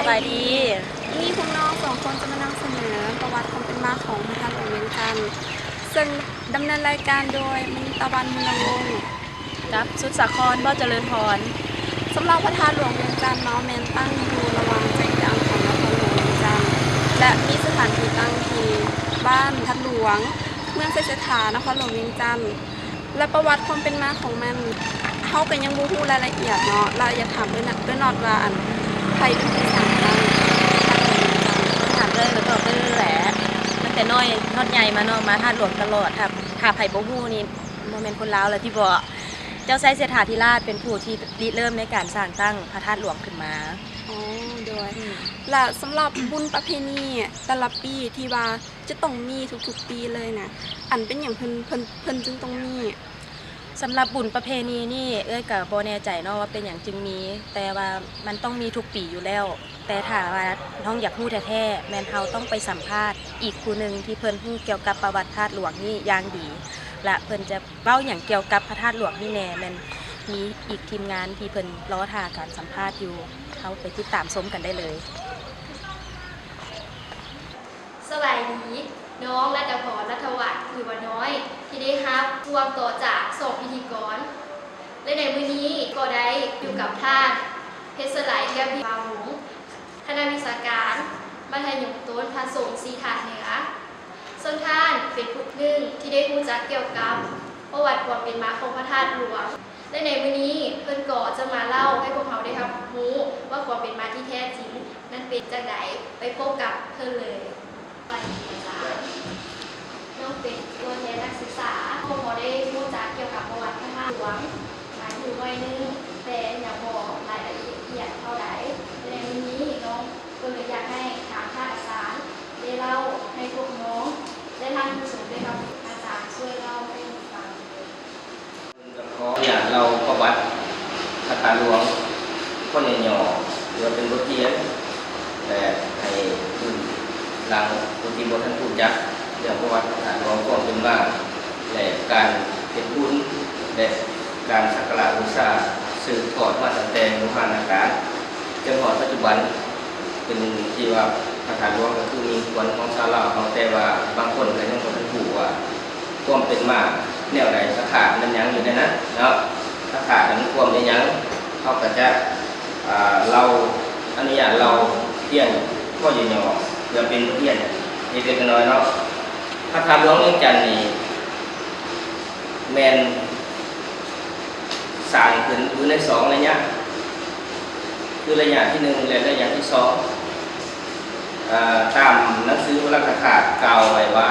ສະບາຍດີ. ມື້ນີ້ພວກນ້ອງສອງຄົນຈະມານຳສະເໜີປະຫວັດຄວາມເປັນມາຂອງພະທາດຫຼວງວຽງຈັນ ເຊິ່ງດຳເນີນລາຍການໂດຍ ມະນີຕາວັນ ມູນນະວົງ ກັບ ສຸດສາຄອນ ບໍ່ຈະເລີນພອນ. ສຳລັບພະທາດຫຼວງວຽງຈັນເນາະ ແມ່ນຕັ້ງຢູ່ລະຫວ່າງໃຈກາງຂອງນະຄອນຫຼວງວຽງຈັນ ແລະ ມີສະຖານທີ່ຕັ້ງທີ່ບ້ານທາດຫຼວງ ເມືອງໄຊເສດຖາ ນະຄອນຫຼວງວຽງຈັນ. ແລະ ປະຫວັດຄວາມເປັນມາຂອງມັນ ເຮົາກໍຍັງບໍ່ຮູ້ລາຍລະອຽດເນາະ. ລະຢາກຖາມເອື້ອຍນ- ເອື້ອຍນອດວ່າ ອັນ ໃຜເປັນຜູ້ສ້າງຕັ້ງ ຖາດຫຼວງວຽງຈັນ? ຕ້ອງຖາມເອື້ອຍ ກໍຕອບເອື້ອຍແຫຼະ. ຕັ້ງແຕ່ນ້ອຍຮອດໃຫຍ່ມາເນາະ ມາທາດຫຼວງຕະຫຼອດ. ຖ້າ ຖ້າໃຜບໍ່ຮູ້ນີ້ ບໍ່ແມ່ນຄົນລາວແລ້ວຕິເບາະ. ເຈົ້າໄຊເສດຖາທິລາດເປັນຜູ້ທີ່ລິເລີ່ມໃນການສ້າງຕັ້ງພະທາດຫຼວງຂຶ້ນມາ. ອໍ ໂດຍ. ອືມ ລະສຳລັບບຸນປະເພນີແຕ່ລະປີທີ່ວ່າ ຈະຕ້ອງມີທຸກໆປີເລີຍນະ ອັນເປັນຫຍັງເພິ່ນ ເພິ່ນ ເພິ່ນຈຶ່ງຕ້ອງມີ? ສຳລັບບຸນປະເພນີນີ້ ເອື້ອຍກໍບໍ່ແນ່ໃຈເນາະວ່າເປັນຫຍັງຈຶ່ງມີ, ແຕ່ວ່າມັນຕ້ອງມີທຸກປີຢູ່ແລ້ວ. ແຕ່ຖ້າວ່ານ້ອງຢາກຮູ້ແທ້ໆ ແມ່ນເຮົາຕ້ອງໄປສຳພາດອີກຜູ້ໜຶ່ງທີ່ເພິ່ນຮູ້ກ່ຽວກັບປະຫວັດທາດຫຼວງນີ້ຢ່າງດີ ລະເພິ່ນຈະເວົ້າຫຍັງກ່ຽວກັບພະທາດຫຼວງນີ້ແດ່ ແມ່ນມີອີກທີມງານທີ່ເພິ່ນລໍຖ້າການສຳພາດຢູ່. ເຮົາໄປຕິດຕາມຊົມກັນໄດ້ເລີຍ. ສະບາຍດີ, ນ້ອງລັດຕະພອນ ລັດຖະວັດ ຫຼືວ່ານ້ອຍ ທີ່ໄດ້ຮັບຊ່ວງຕໍ່ຈາກສອງພິທີກອນ ແລະ ໃນມື້ນີ້ກໍໄດ້ຢູ່ກັບທ່ານ ເພັດສະໄລ ແກ້ວພິມາວົງ ຄະນະວິຊາການມັດທະຍົມຕົ້ນພະສົງສີທາດເໜືອ, ເຊິ່ງທ່ານເປັນຜູ້ໜຶ່ງທີ່ໄດ້ຮູ້ຈັກກ່ຽວກັບປະຫວັດຄວາມເປັນມາຂອງພະທາດຫຼວງ. ແລະ ໃນມື້ນີ້ເພິ່ນກໍຈະມາເລົ່າໃຫ້ພວກເຮົາໄດ້ຮັບຮູ້ວ່າຄວາມເປັນມາທີ່ແທ້ຈິງນັ້ນເປັນຈັ່ງໃດ. ໄປພົບກັບເພິ່ນເລີຍ. ສະບາຍດີອາຈານ. ນ້ອງເປັນຕົວແທນນັກສຶກສາ. ພວກເຮົາໄດ້ຮູ້ຈັກກ່ຽວກັບປະຫວັດພະທາດຫຼວງມາຢູ່ໜ້ອຍໜຶ່ງ, ແຕ່ຍັງບໍ່ລາຍລະອຽດເທົ່າໃດ. ແລະ ໃນມື້ນີ້ນ້ອງກໍເລີຍຢາກໃຫ້ທາງທ່ານອາຈານໄດ້ເລົ່າໃຫ້ພວກນ້ອງ ແລະ ທ່ານຜູ້ຊົມໄດ້ຮັບ. ອາຈານຊ່ວຍເລົ່າໃຫ້ຟັງ. ກໍຂໍອະນຸຍາດເລົ່າປະຫວັດພະທາດຫຼວງ ພໍຫຍໍ້ໆ ຫຼືວ່າເປັນບົດຮຽນ ແລະ ໃຫ້ເປັນຫຼັງຜູ້ທີ່ບໍ່ທັນຮູ້ຈັກເລື່ອງປະຫວັດພະທາດຫຼວງ ຄວາມເປັນມາ ແລະ ການເຮັດບຸນ ແລະ ການສັກກາລະບູຊາ ສືບທອດມາຕັ້ງແຕ່ບູຮານນະການ ຈົນຮອດປັດຈຸບັນ. ເປັນທີ່ວ່າພະທາດຫຼວງກໍຄືມິ່ງຂວັນຂອງຊາວລາວເຮົາ, ແຕ່ວ່າບາງຄົນກໍຍັງບໍ່ທັນຮູ້ວ່າຄວາມເປັນມາແນວໃດ, ພະທາດແມ່ນຫຍັງຢູ່ໃນນັ້ນເນາະ, ພະທາດນັ້ນຄວາມເປັນຫຍັງ. ເຮົາກໍຈະ ອ່າ ເລົ່າ ອະນຸຍາດເລົ່າພຽງພໍຫຍໍ້ໆ ເພື່ອເປັນບົດຮຽນເລັກໆນ້ອຍໆເນາະ. ພະທາດຫຼວງວຽງຈັນນີ້ ແມ່ນສ້າງຂຶ້ນຢູ່ໃນສອງໄລຍະ ຄືໄລຍະທີໜຶ່ງ ແລະ ໄລຍະທີສອງ. ເອີ ຕາມໜັງສືໂບລານຄະຖາກ່າວໄວ້ວ່າ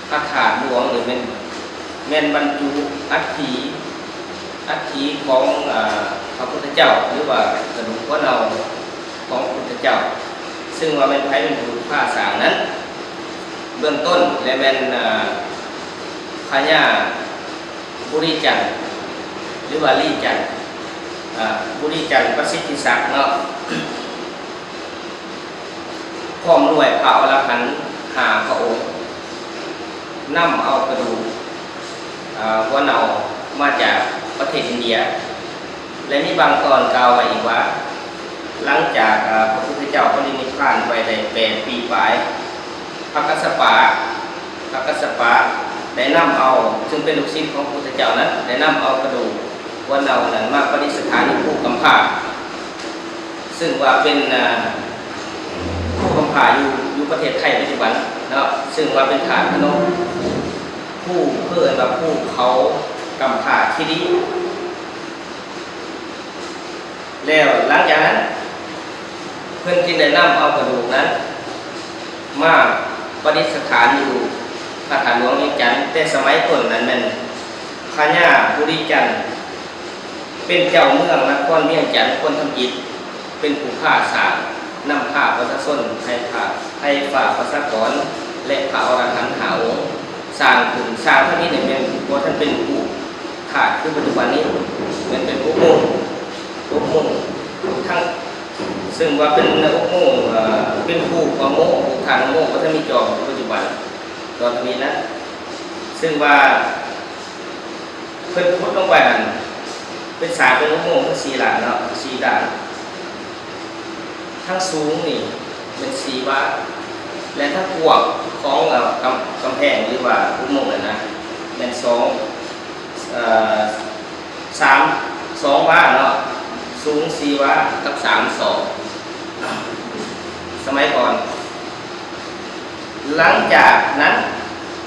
ພະທາດຫຼວງນີ້ແມ່ນ ແມ່ນບັນຈຸອັດຖິ ອັດຖິຂອງ ເອີ ພະພຸດທະເຈົ້າ ຫຼືວ່າກະດູກຫົວເນົ່າຂອງພະພຸດທະເຈົ້າ, ເຊິ່ງວ່າແມ່ນໃຜເປັນຜູ້ພາສ້າງນັ້ນ ເບື້ອງຕົ້ນ ແລະ ແມ່ນ ເອີ ພະຍາ ບຸລິຈັນ ຫຼືວ່າລີຈັນ ອາ ບຸລິຈັນປະສິດທິສັກເນາະ ພ້ອມດ້ວຍພະອໍລະຫັນຫ້າພະອົງ ນຳເອົາກະດູກ ອາ ຫົວເນົ່າມາຈາກປະເທດອິນເດຍ. ແລະ ມີບາງຕອນກ່າວໄວ້ອີກວ່າ ຫຼັງຈາກ ອາ ພະພຸດທະເຈົ້າປະລິນິບພານໄປໄດ້ແປດປີປາຍ, ພະກັດສະປາ ພະກັດສະປາໄດ້ນຳເອົາ ເຊິ່ງເປັນລູກສິດຂອງພະພຸດທະເຈົ້ານັ້ນ ໄດ້ນຳເອົາກະດູກຫົວເນົ່ານັ້ນມາປະດິດສະຖານຢູ່ພູກຳພ້າ ເຊິ່ງວ່າເປັນ ອາ ພູກຳພ້າຢູ່ ຢູ່ປະເທດໄທປັດຈຸບັນເນາະ, ເຊິ່ງວ່າເປັນທາດພະນົມ ພູ ເອີ້ນວ່າພູເຂົາກຳພ້າຄີລີ. ແລ້ວຫຼັງຈາກນັ້ນ ເພິ່ນຈຶ່ງໄດ້ນຳເອົາກະດູກນັ້ນມາປະດິດສະຖານຢູ່ພະທາດຫຼວງວຽງຈັນ, ແຕ່ສະໄໝຕົ້ນນັ້ນແມ່ນພະຍາບຸລິຈັນ ເປັນເຈົ້າເມືອງນະຄອນວຽງຈັນ ຄົນທຳອິດ ເປັນຜູ້ພາສ້າງ ນຳພາປະຊາຊົນ ໃຫ້ພະ ໃຫ້ພະປະຊາກອນ ແລະ ພະອໍລະຫັນຫ້າອົງ ສ້າງຂຶ້ນ. ສ້າງທຳອິດນີ້ແມ່ນບໍ່ທັນເປັນຮູບ ທາດຄືປັດຈຸບັນນີ້ ແມ່ນເປັນອົບໂມງ ອົບໂມງທັງ ເຊິ່ງວ່າເປັນອົບໂມງ ເອີ ເປັນພູຂອງໂມ ທາດຂອງໂມ ບໍ່ທັນມີຈອມຄືປັດຈຸບັນ ຕອນທຳອິດນະ ເຊິ່ງວ່າເພິ່ນຂຸດລົງໄປຫັ້ນ ເປັນ ສ້າງເປັນອຸໂມງທັງສີ່ດ້ານເນາະ ສີ່ດ້ານ. ທັງສູງນີ້ແມ່ນສີ່ວາ ແລະທັງກວ້າງຂອງ ເອີ່ ກຳ ກຳແພງ ຫຼືວ່າອຸໂມງນັ້ນນະ ແມ່ນສອງ ເອີ່ ສາມ ສອງວາເນາະ ສູງສີ່ວາກັບສາມສອກ ສະໄໝກ່ອນ. ຫຼັງຈາກນັ້ນ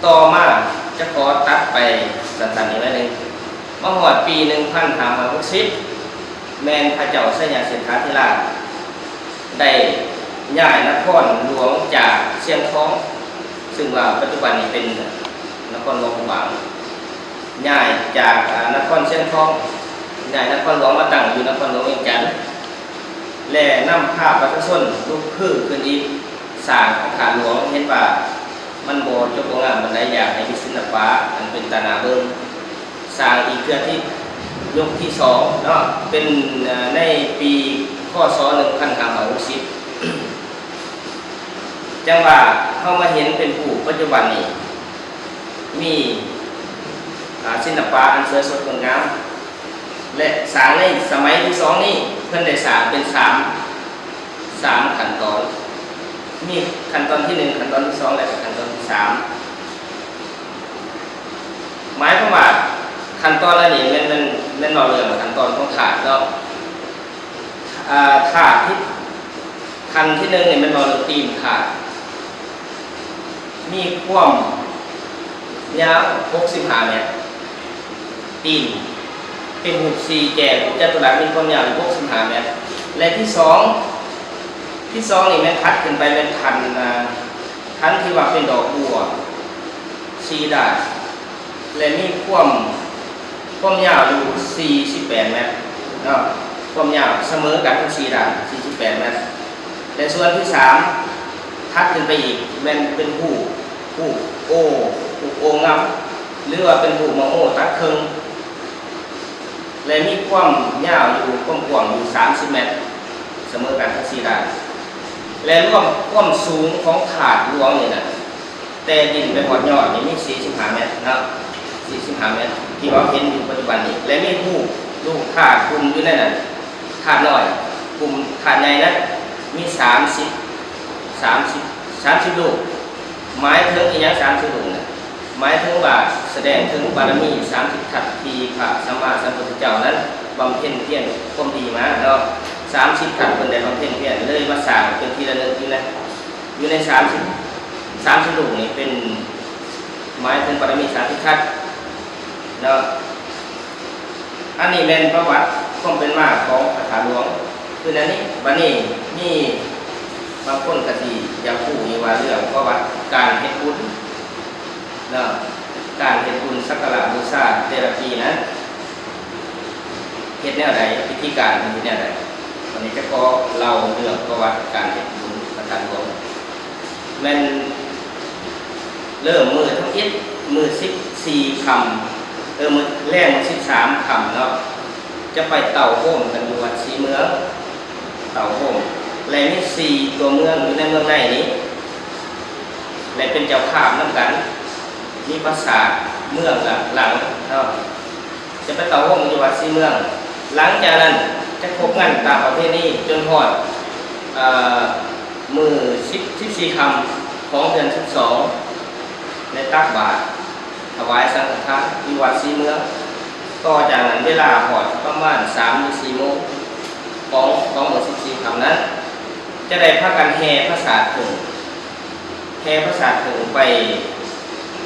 ຕໍ່ມາ ຈະຂໍຕັດໄປສັ້ນໆອີກໜ້ອຍໜຶ່ງ ມາຮອດປີໜຶ່ງພັນຫ້າຮ້ອຍຫົກສິບ ແມ່ນພະເຈົ້າໄຊຍະເສດຖາທິລາດ ໄດ້ຍ້າຍນະຄອນຫຼວງຈາກຊຽງທອງ ຊຶ່ງວ່າປັດຈຸບັນນີ້ເປັນນະຄອນຫຼວງພະບາງ ຍ້າຍຈາກ ອາ ນະຄອນຊຽງທອງ ຍ້າຍນະຄອນຫຼວງມາຕັ້ງຢູ່ນະຄອນຫຼວງວຽງຈັນ ແລະນຳພາປະຊາຊົນລຸກຮືຂຶ້ນອີກ ສ້າງພະທາດຫຼວງ. ເຫັນວ່າມັນບໍ່ຈົບບໍ່ງາມປານໃດ ຢາກໃຫ້ມີສິລະປະອັນເປັນຕາໜ້າເບິ່ງ ສ້າງອີກເທື່ອທີ່ ຍົກທີສອງເນາະ ເປັນ ເອີ່ ໃນປີ ຄ.ສ. ໜຶ່ງພັນຫ້າຮ້ອຍຫົກສິບ ຈັ່ງວ່າເຮົາມາເຫັນເປັນຮູບປັດຈຸບັນນີ້ ມີ ອາ ສິລະປະອັນສວຍສົດງົດງາມ ແລະ ສ້າງໃນສະໄໝທີສອງນີ້ ເພິ່ນໄດ້ສ້າງເປັນສາມ ສາມຂັ້ນຕອນ ມີຂັ້ນຕອນທີໜຶ່ງ ຂັ້ນຕອນທີສອງ ແລະ ກະຂັ້ນຕອນທີສາມ ໝາຍຄວາມວ່າຂັ້ນຕອນອັນນີ້ແມ່ນ ແມ່ນ ແມ່ນເວົ້າເລື່ອງຂັ້ນຕອນຂອງທາດເນາະ ອາ ທາດທີ່ ຂັ້ນທີໜຶ່ງນີ້ແມ່ນເວົ້າເລື່ອງຕີນທາດ ມີຄວາມຍາວຫົກສິບຫ້າແມັດ ຕີນເປັນຮູບສີ່ແຈ ຮູບຈັດຕຸລັດ ມີຄວາມຍາວຢູ່ຫົກສິບຫ້າແມັດ ແລະ ທີສອງ ທີສອງນີ້ແມ່ນຖັດຂຶ້ນໄປແມ່ນຂັ້ນ ອາ ຂັ້ນທີ່ວ່າເປັນດອກບົວສີ່ດ້ານ ແລະ ມີຄວາມ ຄວາມຍາວຢູ່ສີ່ສິບແປດແມັດເນາະ ຄວາມຍາວສະເໝີກັນທັງສີ່ດ້ານ ສີ່ສິບແປດແມັດ ແລະ ສ່ວນທີສາມ ຖັດຂຶ້ນໄປອີກ ແມ່ນເປັນຮູບ ຮູບໂອ ຮູບໂອງຳ ຫຼືວ່າເປັນຮູບໝາກໂມຕັດເຄິ່ງ ແລະ ມີຄວາມຍາວຢູ່ ຄວາມກວ້າງຢູ່ສາມສິບແມັດ ສະເໝີກັນທັງສີ່ດ້ານ ແລະ ລວມຄວາມສູງຂອງທາດຫຼວງນີ້ນະ ແຕ່ດິນໄປຮອດຍອດນີ້ມີສີ່ສິບຫ້າແມັດເນາະ ສີ່ສິບຫ້າແມັດ ທີ່ເຮົາເຫັນຢູ່ປັດຈຸບັນນີ້ ແລະ ມີຮູບ ຮູບທາດກຸ່ມຢູ່ໃນນັ້ນ ທາດນ້ອຍ ກຸ່ມທາດໃຫຍ່ນັ້ນມີສາມສິບ ສາມສິບ ສາມສິບຮູບ ໝາຍເຖິງອີ່ຫຍັງ ສາມສິບຮູບນະ? ໝາຍເຖິງວ່າສະແດງເຖິງບາລະມີສາມສິບທັດທີ່ພະສຳມາສຳພຸດທະເຈົ້ານັ້ນບຳເພັນພຽນຄວາມດີມາເນາະ ສາມສິບທັດເພິ່ນໄດ້ບຳເພັນພຽນ ເລີຍມາສ້າງເປັນທີ່ລະນຶກຢູ່ໃນ ຢູ່ໃນສາມສິບ ສາມສິບຮູບນີ້ເປັນ ໝາຍເຖິງບາລະມີສາມສິບທັດເນາະ. ອັນນີ້ແມ່ນປະຫວັດຄວາມເປັນມາຂອງພະທາດຫຼວງ ຄືແນວນີ້. ບັດນີ້ມີບາງຄົນກະຊິຢາກຮູ້ຢູ່ວ່າເລື່ອງປະຫວັດການເຮັດບຸນເນາະ ການເຮັດບຸນສັກກາລະບູຊາແຕ່ລະປີນັ້ນ ເຮັດແນວໃດ ວິທີການເຮັດແນວໃດ. ວັນນີ້ຈະຂໍເລົ່າເລື່ອງປະຫວັດການເຮັດບຸນພະທາດຫຼວງ ແມ່ນເລີ່ມມື້ທຳອິດ ມື້ສິບສີ່ຄ່ຳ ເອີ ມື້ແລງມື້ສິບສາມຄ່ຳເນາະ ຈະໄປເຕົ້າໂຮມກັນຢູ່ວັດສີເມືອງ ເຕົ້າໂຮມ ແລະ ມີສີ່ຕົວເມືອງຢູ່ໃນເມືອງໃນນີ້ ແລະ ເປັນເຈົ້າພາບນຳກັນ ມີປາສາດເມືອງລະຫຼັງເນາະ. ຈະໄປເຕົ້າໂຮມຢູ່ວັດສີເມືອງ. ຫຼັງຈາກນັ້ນຈະຄົບງັນຕາມປະເພນີຈົນຮອດ ເອີ ມື້ສິບ ສິບສີ່ຄ່ຳຂອງເດືອນສິບສອງ ແລະ ຕັກບາດຖວາຍສັງຄະທານຢູ່ວັດສີເມືອງ. ຕໍ່ຈາກນັ້ນເວລາຮອດປະມານສາມຫຼືສີ່ໂມງຂອງ ຂອງມື້ສິບສີ່ຄ່ຳນັ້ນ ຈະໄດ້ພາກັນແຫ່ພະສາດເຜິ້ງ ແຫ່ພະສາດເຜິ້ງໄປ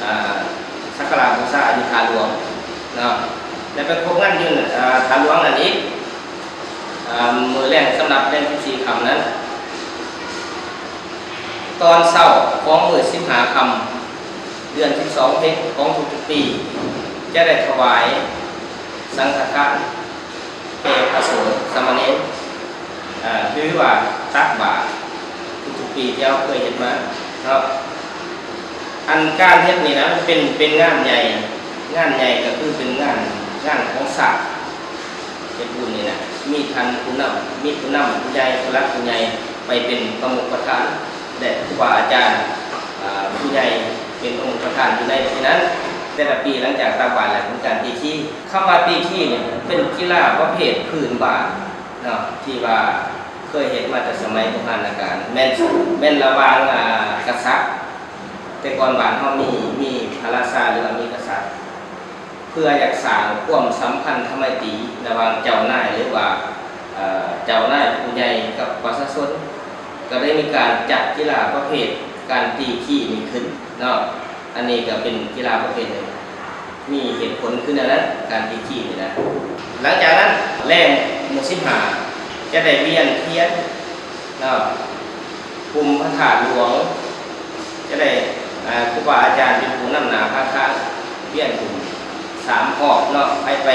ອາ ສັກກາລະບູຊາຢູ່ທາດຫຼວງເນາະ ແລະ ໄປຄົບງັນຢູ່ ອາ ທາດຫຼວງນັ້ນອີກ ອາ ມື້ແລງ ສຳລັບແລງສິບສີ່ຄ່ຳນັ້ນ. ຕອນເຊົ້າຂອງມື້ສິບຫ້າຄ່ຳ ເດືອນສິບສອງເພັນຂອງທຸກໆປີ ຈະໄດ້ຖວາຍສັງຄະທານ ແກ່ພະສົງສາມະເນນ ເອີ ຫຼືວ່າຕັກບາດທຸກໆປີທີ່ເຮົາເຄີຍເຮັດມາເນາະ. ອັນການເຮັດນີ້ນະ ມັນເປັນ ເປັນງານໃຫຍ່ ງານໃຫຍ່ກະຄືເປັນງານ ງານຂອງຊາດ ເຮັດບຸນນີ້ນະ ມີທ່ານຜູ້ນຳ ມີຜູ້ນຳຜູ້ໃຫຍ່ ຜູ້ຫຼັກຜູ້ໃຫຍ່ໄປເປັນປະມຸກປະທານ ແລະ ຄູບາອາຈານ ອາ ຜູ້ໃຫຍ່ເປັນປະມຸກປະທານຢູ່ໃນທີ່ນັ້ນ. ແຕ່ລະປີຫຼັງຈາກຕັກບາດແລ້ວ ເປັນການຕີຄີ. ຄຳວ່າຕີຄີນີ້ເປັນກິລາປະເພດພື້ນບ້ານເນາະ ທີ່ວ່າ ເຄີຍເຮັດມາແຕ່ສະໄໝບູຮານນະການ ແມ່ນ ແມ່ນລະຫວ່າງ ອາ ກະສັດ. ແຕ່ກ່ອນບ້ານເຮົາມີ ມີພະລາຊາ ຫຼືວ່າມີກະສັດ ເພື່ອຢາກສ້າງຄວາມສຳພັນທຳໄມຕີລະຫວ່າງເຈົ້ານາຍ ຫຼືວ່າ ເອີ ເຈົ້ານາຍຜູ້ໃຫຍ່ກັບປະຊາຊົນ ກໍໄດ້ມີການຈັດກິລາປະເພດການຕີຂີ້ນີ້ຂຶ້ນເນາະ. ອັນນີ້ກໍເປັນກິລາປະເພດໜຶ່ງ ມີເຫດຜົນຄືແນວນັ້ນ ການຕີຂີ້ນີ້ນະ. ຫຼັງຈາກນັ້ນແລງມື້ສິບຫ້າ ຈະໄດ້ວຽນທຽນເນາະ ກຸ່ມພະທາດຫຼວງ ຈະໄດ້ ອາ ຄູບາອາຈານເປັນຜູ້ນຳໜ້າພາທາງວຽນກຸ່ມສາມຮອບເນາະ. ໃຜໄປ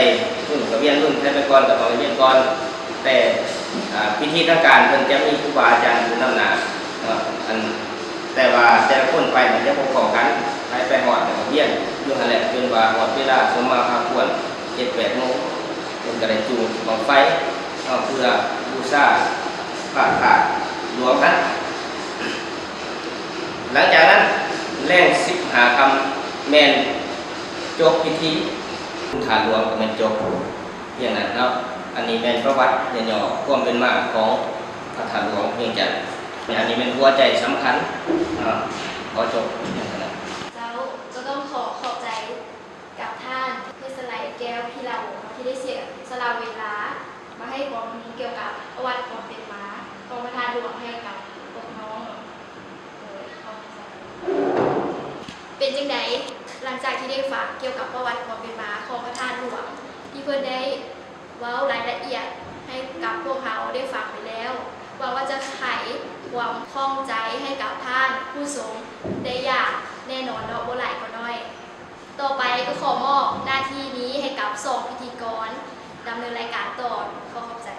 ລຸ້ນກໍວຽນລຸ້ນ ໃຜໄປກ່ອນກໍຕ້ອງໄດ້ວຽນກ່ອນ. ແຕ່ ອາ ພິທີທາງການເພິ່ນຈະມີຄູບາອາຈານເປັນຜູ້ນຳໜ້າເນາະ ອັນ ແຕ່ວ່າແຕ່ລະຄົນໄປມັນຈະບໍ່ພ້ອມກັນ ໃຜໄປຮອດແລ້ວກໍວຽນຢູ່ຫັ້ນແຫຼະ ຈົນວ່າຮອດເວລາສົມມາພາຄວນ ເຈັດແປດໂມງ ເພິ່ນກໍໄດ້ຈູດບັ້ງໄຟເນາະ ເພື່ອບູຊາພະທາດຫຼວງຫັ້ນ. ຫຼັງຈາກນັ້ນແລງສິບຫ້າຄ່ຳແມ່ນຈົບພິທີ ທາດຫຼວງກໍແມ່ນຈົບພຽງນັ້ນເນາະ. ອັນນີ້ແມ່ນປະຫວັດຫຍໍ້ໆຄວາມເປັນມາຂອງພະທາດຫຼວງວຽງຈັນ. ອັນນີ້ແມ່ນຫົວໃຈສຳຄັນເນາະ. ຂໍຈົບພຽງເທົ່ານັ້ນ. ເຈົ້າ ກໍຕ້ອງຂໍຂອບໃຈກັບທ່ານ ເພັດສະໄລ ແກ້ວພິລາວົງ ທີ່ໄດ້ເສຍສະຫຼະເວລາມາໃຫ້ຄວາມຮູ້ກ່ຽວກັບປະຫວັດຄວາມເປັນມາຂອງພະທາດຫຼວງໃຫ້ກັບພວກນ້ອງເນາະ. ໂດຍ ຂໍຂອບໃຈ. ເປັນຈັ່ງໃດ ຫຼັງຈາກທີ່ໄດ້ຟັງກ່ຽວກັບປະຫວັດຄວາມເປັນມາຂອງພະທາດຫຼວງ ທີ່ເພິ່ນໄດ້ເວົ້າລາຍລະອຽດໃຫ້ກັບພວກເຮົາໄດ້ຟັງໄປແລ້ວ, ຫວັງວ່າຈະໄຂຄວາມຂ້ອງໃຈໃຫ້ກັບທ່ານຜູ້ຊົມໄດ້ຢ່າງແນ່ນອນເນາະ ບໍ່ຫຼາຍກໍໜ້ອຍ. ຕໍ່ໄປກໍຂໍມອບໜ້າທີ່ນີ້ໃຫ້ກັບສອງພິທີກອນດຳເນີນລາຍການຕໍ່. ຂໍຂອບໃຈ.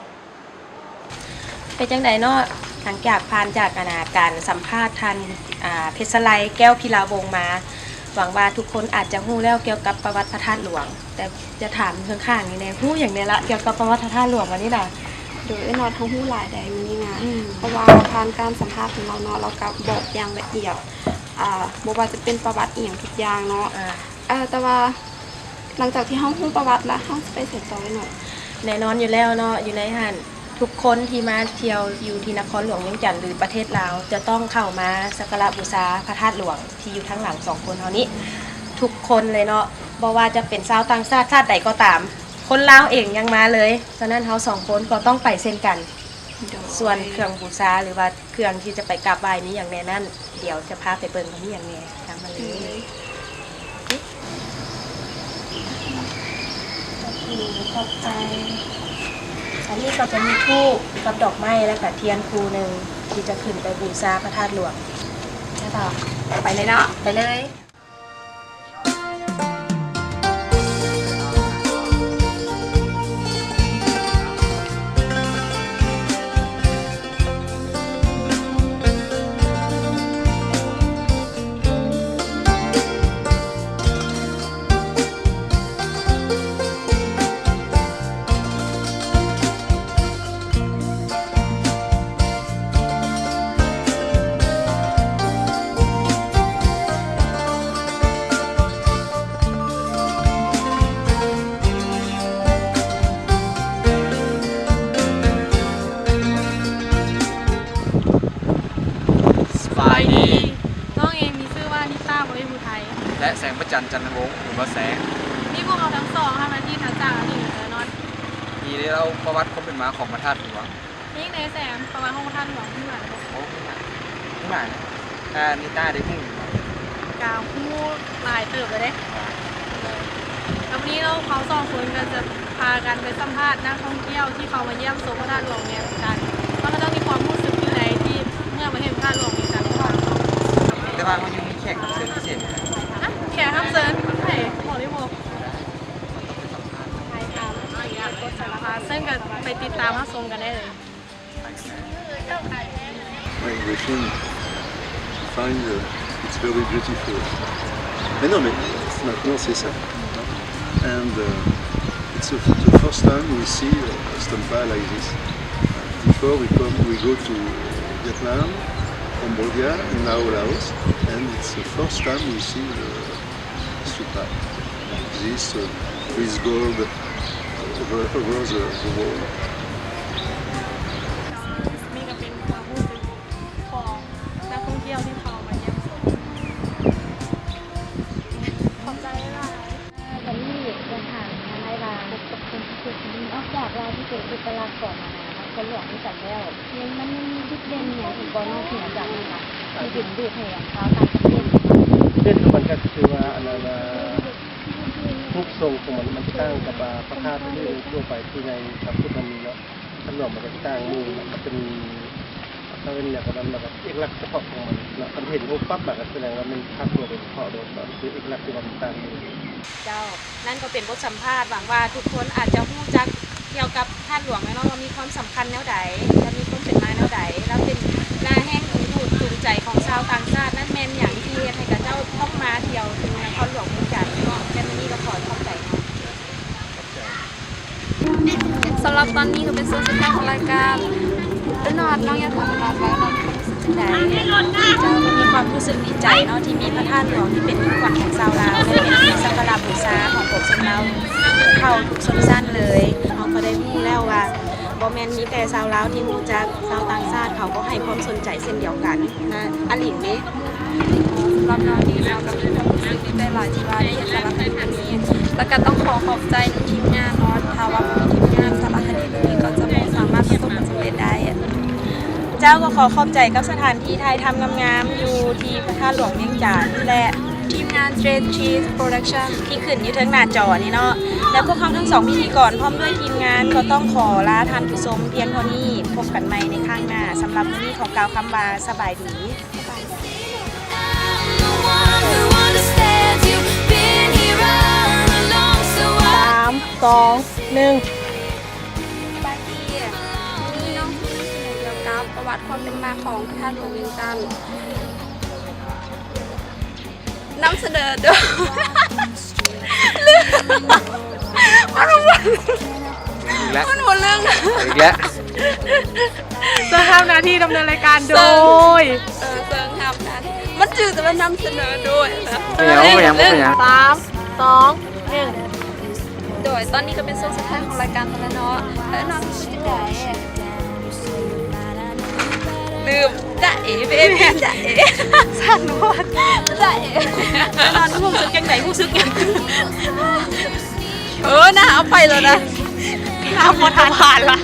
ເປັນຈັ່ງໃດເນາະ ຫຼັງຈາກຜ່ານຈາກ ອັນນາ ການສຳພາດທ່ານ ອາ ເພັດສະໄລ ແກ້ວພິລາວົງມາ, ຫວັງວ່າທຸກຄົນອາດຈະຮູ້ແລ້ວກ່ຽວກັບປະຫວັດພະທາດຫຼວງ, ແຕ່ຈະຖາມຂ້າງໆນີ້ແດ່ ຮູ້ຫຍັງແດ່ລະກ່ຽວກັບປະຫວັດພະທາດຫຼວງອັນນີ້ນະ? ໂດຍ ເອື້ອຍນອດ ເຮົາຮູ້ຫຼາຍໃດມື້ນີ້ນະ ອືມ ເພາະວ່າຜ່ານການສຳພາດຂອງລາວເນາະ ລາວກໍບອກຢ່າງລະອຽດ ອາ ບໍ່ວ່າຈະເປັນປະຫວັດອີ່ຫຍັງທຸກຢ່າງເນາະ ອາ ເອີ ແຕ່ວ່າ ຫຼັງຈາກທີ່ເຮົາຮູ້ປະຫວັດລະ ເຮົາຊິໄປໃສຕໍ່ເນາະ? ແນ່ນອນຢູ່ແລ້ວເນາະ ຢູ່ໃນຫັ້ນ ທຸກຄົນທີ່ມາທ່ຽວຢູ່ທີ່ນະຄອນຫຼວງວຽງຈັນ ຫຼື ປະເທດລາວ ຈະຕ້ອງເຂົ້າມາສັກກາລະບູຊາພະທາດຫຼວງທີ່ຢູ່ທາງຫຼັງສອງຄົນເຮົານີ້ ທຸກຄົນເລີຍເນາະ ບໍ່ວ່າຈະເປັນຊາວຕ່າງຊາດ ຊາດໃດກໍຕາມ ຄົນລາວເອງຍັງມາເລີຍ. ສະນັ້ນເຮົາສອງຄົນກໍຕ້ອງໄປເຊັ່ນກັນ. ໂດຍ ສ່ວນເຄື່ອງບູຊາ ຫຼືວ່າ ເຄື່ອງທີ່ຈະໄປກາບໄຫວ້ມີຫຍັງແດ່ນັ້ນ ດຽວຈະພາໄປເບິ່ງວ່າມີຫຍັງແດ່ ຕາມມາເລີຍ. ໂອເຄ ຂອບໃຈ. ອັນນີ້ກໍຈະມີທູບກັບດອກໄມ້ ແລ້ວກະທຽນຄູ່ໜຶ່ງ ທີ່ຈະຂຶ້ນໄປບູຊາພະທາດຫຼວງ. ແລ້ວກໍໄປເລີຍເນາະ ໄປເລີຍ. ສະບາຍດີ. ນ້ອງເອງມີຊື່ວ່າ ນິຕາ ບໍລິພູໄທ ແລະ ແສງພະຈັນ ຈັນທະວົງ ຫຼືວ່າແສງ. ມີພວກເຮົາທັງສອງທຳໜ້າທີ່ມາຈາກອັນນີ້ເດີນອນ. ນີ້ເດ້ເລົ່າປະຫວັດຄວາມເປັນມາຂອງພະທາດຫຼວງ. ເປັນຈັ່ງໃດແສງ ປະຫວັດຂອງພະທາດຫຼວງ ຮູ້ຫຼາຍບໍ່? ໂອ້ ຮູ້ຫຼາຍ ຮູ້ຫຼາຍ. ອາ ນິຕາໄດ້ຮູ້ຢູ່ບໍ່? ກະຮູ້ຫຼາຍເຕີບແລ້ວເດ້. ແລ້ວວັນນີ້ເນາະ ເຮົາສອງຄົນກໍຈະພາກັນໄປສຳພາດນັກທ່ອງທ່ຽວທີ່ເຂົາມາຢ້ຽມຊົມພະທາດຫຼວງວຽງຈັນ ວ່າເຂົາເຈົ້າມີຄວາມຮູ້ສຶກຈັ່ງໃດທີ່ເມື່ອມາເຫັນພະທາດຫຼວງວຽງຈັນຂອງເຮົາ. ແຕ່ວ່າເຮົາຍັງມີແຂກຮັບເຊີນພິເສດ. ຮະ? ແຂກຮັບເຊີນ? ໃຜ? ບອກໄດ້ບໍ່? ເຊິ່ງກໍໄປຕິດຕາມຮັບຊົມກັນໄດ້ເລີຍ. Everything fine, uh, it's very beautiful. Mais non, mais maintenant, c'est ça. And, uh, it's the, the first time we see, uh, a stumpa like this. Before, we come, we go to Vietnam, Cambodia, and now Laos, and it's the first time we see, uh, Super. This, uh, with gold over, over the, the wall. ນະຄອນຫຼວງວຽງຈັນແລ້ວ ມັນມີຈຸດເດັ່ນຫຍັງອີກບໍ່ ນອກເໜືອຈາກນັ້ນນະ ທີ່ດຶງດູດໃຫ້ຊາວຕ່າງປະເທດ? ເດັ່ນຂອງມັນກໍຄືວ່າ ອັນນັ້ນນະ ຮູບຊົງຂອງມັນ ມັນຕ່າງກັບ ອາ ພະທາດອື່ນໆທົ່ວໄປທີ່ໃນພະພຸດທະມີເນາະ. ຄອນຫຼວງມັນກໍຕ່າງໝູ່ເນາະ ມັນຈະມີ ເຂົາເອີ້ນຫຍັງ ເອກລັກສະເພາະຂອງມັນເນາະ. ຄັນເຫັນຮູບປັບ ມັນກໍສະແດງວ່າແມ່ນພາກໂດຍສະເພາະໂດຍ ເປັນເອກລັກທີ່ວ່າມັນຕ່າງໝູ່. ເຈົ້າ ນັ້ນກໍເປັນບົດສຳພາດ. ຫວັງວ່າທຸກຄົນອາດຈະຮູ້ຈັກກ່ຽວກັບທາດຫຼວງແລ້ວເນາະ ວ່າມີຄວາມສຳຄັນແນວໃດ ແລະ ມີຄວາມເປັນມາແນວໃດ ແລ້ວເປັນແຮງດຶງດູດຈູງໃຈຂອງຊາວຕ່າງຊາດນັ້ນແມ່ນຫຍັງ ທີ່ເຮັດໃຫ້ເຂົາເຈົ້າຕ້ອງມາທ່ຽວຢູ່ນະຄອນຫຼວງວຽງຈັນເນາະ. ແຕ່ມື້ນີ້ກໍຂໍຂອບໃຈເນາະ. ສຳລັບຕອນນີ້ກໍເປັນຊ່ວງສຸດທ້າຍຂອງລາຍການ. ເອີ ນ້ອງ ນ້ອງຢາກຖາມນ້ອງວ່າ ນ້ອງມີຄວາມຮູ້ສຶກຈັ່ງໃດ? ເຈົ້າ ກໍມີຄວາມຮູ້ສຶກດີໃຈເນາະ ທີ່ມີພະທາດຫຼວງທີ່ເປັນຂວັນຂອງຊາວລາວ ແລະ ເປັນທີ່ສັກກາລະບູຊາຂອງປວງຊົນລາວ ເຜົ່າທຸກຊົນຊັ້ນເລີຍ. ເຮົາກໍໄດ້ຮູ້ແລ້ວວ່າ ບໍ່ແມ່ນມີແຕ່ຊາວລາວທີ່ຮູ້ຈັກ, ຊາວຕ່າງຊາດເຂົາກໍໃຫ້ຄວາມສົນໃຈເຊັ່ນດຽວກັນນະ. ອາລິນເດ? ສຳລັບນ້ອງນີ້ ນ້ອງກໍມີຄວາມຮູ້ສຶກດີໃຈຫຼາຍທີ່ວ່າໄດ້ເຮັດສາລະຄະດີຕົວນີ້ ແລ້ວກໍຕ້ອງຂໍຂອບໃຈທີມງານເນາະ. ຖ້າວ່າບໍ່ມີທີມງານ ສາລະຄະດີຕົວນີ້ກໍຈະບໍ່ສາມາດປະສົບຜົນສຳເລັດໄດ້. ເຈົ້າ ກໍຂໍຂອບໃຈກັບສະຖານທີ່ຖ່າຍທຳງາມໆຢູ່ທີ່ພະທາດຫຼວງວຽງຈັນ ແລະ ທີມງານ Straight Cheese Production ທີ່ຂຶ້ນຢູ່ເທິງໜ້າຈໍນີ້ເນາະ. ແລະ ພວກເຮົາທັງສອງພິທີກອນ ພ້ອມດ້ວຍທີມງານ ກໍຕ້ອງຂໍລາທ່ານຜູ້ຊົມພຽງເທົ່ານີ້. ພົບກັນໃໝ່ໃນຄັ້ງໜ້າ. ສຳລັບມື້ນີ້ຂໍກ່າວຄຳວ່າ ສະບາຍດີ. ສາມ ສອງ ໜຶ່ງ. ສະບາຍດີ. ມື້ນີ້ນ້ອງຊິນຳສະເໜີກ່ຽວກັບປະຫວັດຄວາມເປັນມາຂອງພະທາດຫຼວງວຽງຈັນ. ນຳສະເໜີໂດຍ ລືມ ມັນບໍ່ ອີກແລ້ວ ມັນບໍ່ລຶ້ງ ອີກແລ້ວ. ເຊິ່ງຮັບໜ້າທີ່ດຳເນີນລາຍການໂດຍ ເຊິ່ງ ເອີ ເຊິ່ງຮັບໜ້າທີ່ ມັນຈື່ແຕ່ວ່ານຳສະເໜີໂດຍນະ. ເປັນຫຍັງ ເປັນຫຍັງ ເປັນຫຍັງ? ສາມ ສອງ ໜຶ່ງ. ໂດຍ ຕອນນີ້ກໍເປັນຊ່ວງສຸດທ້າຍຂອງລາຍການແລ້ວເນາະ. ເອີ ນ້ອງຮູ້ສຶກຈັ່ງໃດ? ລືມ ຈະເອ ເບບີ ຈະເອ ສັ່ນໂພດ ຈະເອ. ນ້ອງຮູ້ສຶກຈັ່ງໃດ? ຮູ້ສຶກຫຍັງ? ເອີ ໜ້າເອົາໄປແລ້ວນະ ໜ້າບໍ່ທັນຜ່ານລະ.